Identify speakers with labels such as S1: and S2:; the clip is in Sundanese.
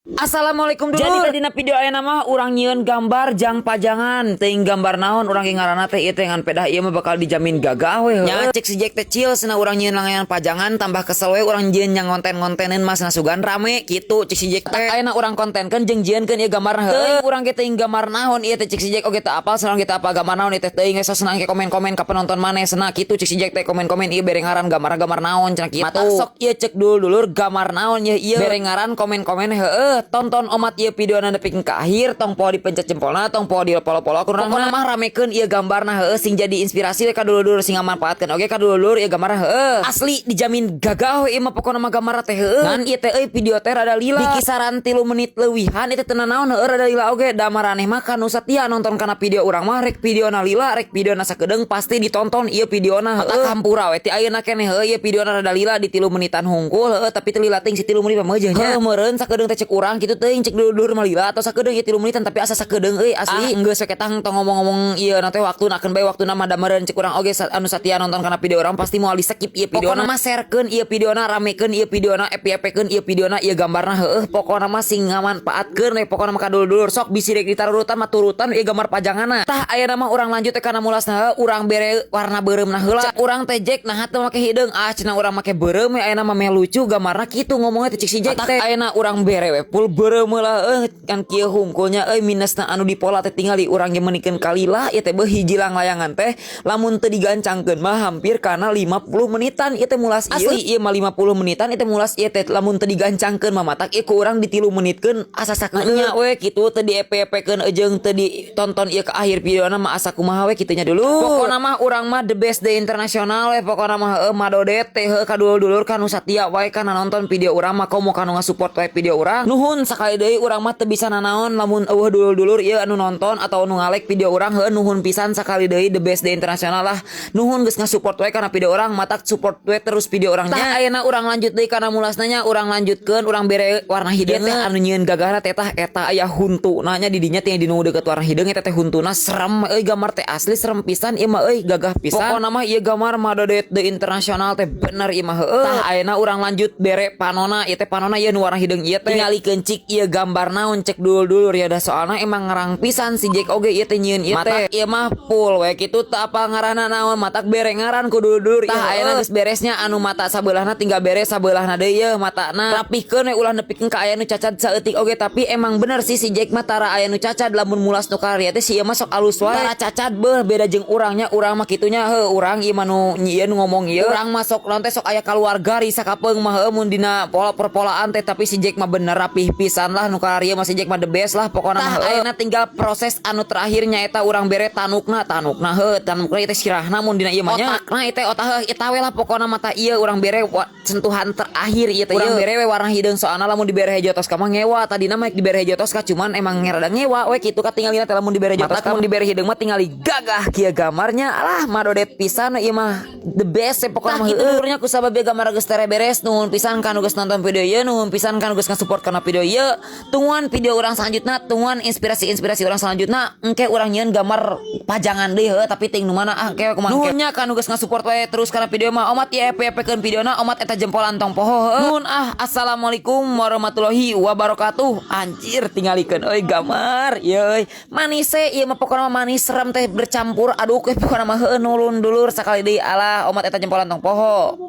S1: Assalamualaikum, dulur. Jadi tadi video ayeuna mah urang nyieun gambar jang pajangan. Teuing gambar naon urang ge ngaranna teh ieu teh, ngan pedah ieu mah bakal dijamin gagah we heuh. Nya cek si Jack teh cil cenah urang nyieun langganan pajangan, tambah kesel we urang nyieun yang ngonten-ngontenin mas sugan rame kitu cek si Jack teh. Ayeuna urang kontenkeun jeung jieunkeun ieu gambarna heuh. Teuing urang ge teuing gambar naon ieu teh, cek si Jack oge teu apal, senang kita apa gambar naon ieu teh, teuing geus senang ke komen-komen ka penonton maneh cenah kitu cek si Jack teh, komen-komen ieu bere ngaran gambar-gambar naon cenah kitu. Matak sok ieu cek dulur-dulur gambar naon ieu ieu bere ngaran komen-komen heueuh. Tonton omat ieu videona nepi ka akhir, tong poho dipencet jempolna, tong poho di follow-follow akun urang mah, ramekeun ieu gambarna heueuh, sing jadi inspirasi we ka dulur-dulur, sing ngamanfaatkeun oge ka dulur-dulur ieu gambarna heueuh. Asli dijamin gagah we ieu mah pokona mah gambarna teh heueuh. Ngan ieu teh euy video teh rada lila, di kisaran 3 menit leuwihan itu teu naon heueuh, rada lila oge. Da maraneh mah kanu satia nonton kana video urang mah, rek videona lila rek videona sakedeung pasti ditonton ieu videona heueuh. Hampura we ti ayeuna keneh heueuh, ieu videona rada lila di 3 menitan hungkul heueuh, tapi teu lila teuing si 3 menit mah nya heueuh, meureun sakedeung teh cek urang kitu, teuing cek dulur-dulur mah lila atau sakedeung ieu 3 menitan, tapi asa sakedeung euy asli. Ah, geus we ketang, tong ngomong-ngomong ieu na teh waktu nakeun bae waktu mah, da meureun cek urang oge anu satia nonton kana video urang pasti moal di skip ieu videona mah. Sharekeun ieu videona, ramekeun ieu videona, FYP-keun ieu videona, ieu gambarna heueuh, pokona mah sing ngamanfaatkeun we pokona mah ka dulur-dulur. Sok bisi rek ditarurutan mah turutan ieu gambar pajanganna. Tah, ayeuna mah urang lanjut teh kana mulasna heueuh, urang bere warna beureumna heula. Cek urang teh, "Jack, nah teu make hideung?" "Ah," cenah, "urang make beureum we ayeuna mah, meh lucu gambarna," kitu ngomongnya teh cek si Jack teh. Ayeuna urang bere we full beureum heula heueuh, kan kieu hungkulnya euy. Minusna anu dipola teh tingali urang ge meunikeun kalila ieu teh, beuh, hiji langlayangan teh lamun teu digancangkeun mah hampir kana 50 menitan ieu teh mulas ieu. Asli ieu mah 50 menitan ieu teh mulas ieu teh lamun teu digancangkeun mah. Matak ieu ku urang di 3 menitkeun asa sakedeung we kitu, teu di EP-EP-keun jeung teu ditonton ieu ke akhir videona mah asa kumaha we kitu nya dulu. Pokona mah urang mah the best day internasional we pokona mah heueuh, madodet teh heueuh ka dulur-dulur kanu satia wae kana nonton video urang mah, komo kanu ngasupport wae video urang. Nuhun sakali deui, urang mah teu bisa nanaon lamun euweuh dulur-dulur ieu anu nonton atau anu ngalike video urang heueuh. Nuhun pisan sakali deui, the best day internasional lah. Nuhun geus ngasupport wae kana video urang, matak support we terus video urangnya. Tah, ayeuna urang lanjut deui kana mulasna nya, urang lanjutkeun, urang bere warna hideung teh anu nyieun gagahna teh. Tah, eta aya huntuna nya di dinya teh, di nu deukeut warna hideung eta teh huntuna. Serem euy gambar teh, asli serem pisan ieu mah euy, gagah pisan. Pokona mah ieu gambar madodet the internasional teh bener ieu mah heueuh. Tah, ayeuna urang lanjut bere panona ieu teh, panona ieu nu warna hideung ieu teh. Tingalikeun cik ieu gambar naon cek dulur-dulur ya, dah soalna emang ngarang pisan si Jack oge ieu teh nyieun ieu teh. Ieu mah full we kitu teu apal ngaranna naon, matak bere ngaran ku dulur-dulur. Tah, ayeuna geus beresnya anu mata sabeulahna, tinggal beres sabeulahna deui yeuh matana. Rapihkeun we, ulah nepikeun ka aya nu cacad saeutik oge. Tapi emang bener sih si Jack mah tara aya nu cacad, lamun mulas nu karya teh si ieu mah sok alus wae, tara cacad beuh, beda jeung urangnya. Urang mah kitunya heuh, urang ieu mah nu nyieun ngomong ieu, urang mah sok naon teh, sok aya kaluar garis sakapeung mah heueuh mun dina pola perpolaan teh. Tapi si Jack mah bener rapih pisan lah nu karya mah, si Jack mah the best lah pokona mah. Ayeuna tinggal proses anu terakhirnya eta urang bere tanukna, tanukna heuh, tanukna ieu teh sirahna mun dina ieu mah nya, otakna ieu teh, otak heuh eta we lah pokona mata. Ieu urang bere sentuhan terakhir ieu teh, urang bere we warna hideung, soalna lamun dibere hejo toska mah ngewa. Tadina mah dibere hejo toska, cuman emang rada ngewa we kitu katingalina teh lamun dibere hejo toska. Mun dibere hideung mah tingali gagah kieu gambarnya. Alah, madodet pisan ieu mah, the best ya pokona mah heueuh. Nya kusabab ieu gambar geus tere beres, nuhun pisan kanu geus nonton video ieu, nuhun pisan kanu geus ngasupport kana video ieu. Tungguan video urang selanjutnya, tungguan inspirasi-inspirasi urang selanjutnya. Engke urang nyieun gambar pajangan deui heueuh, tapi ting nu mana ah, engke kumaha. Nuhun nya kanu geus ngasupport wae terus kana video mah. Omat ya FYP-keun videona, omat eta jempolan tong poho heueuh. Nuhun ah, assalamualaikum warahmatullahi wabarakatuh. Anjir, tingalikeun euy gambar ieu euy, manis e ieu mah pokona mah, manis serem teh bercampur aduk we pokona mah heueuh. Nulun dulur sakali deui, alah, omat eta jempolan tong poho.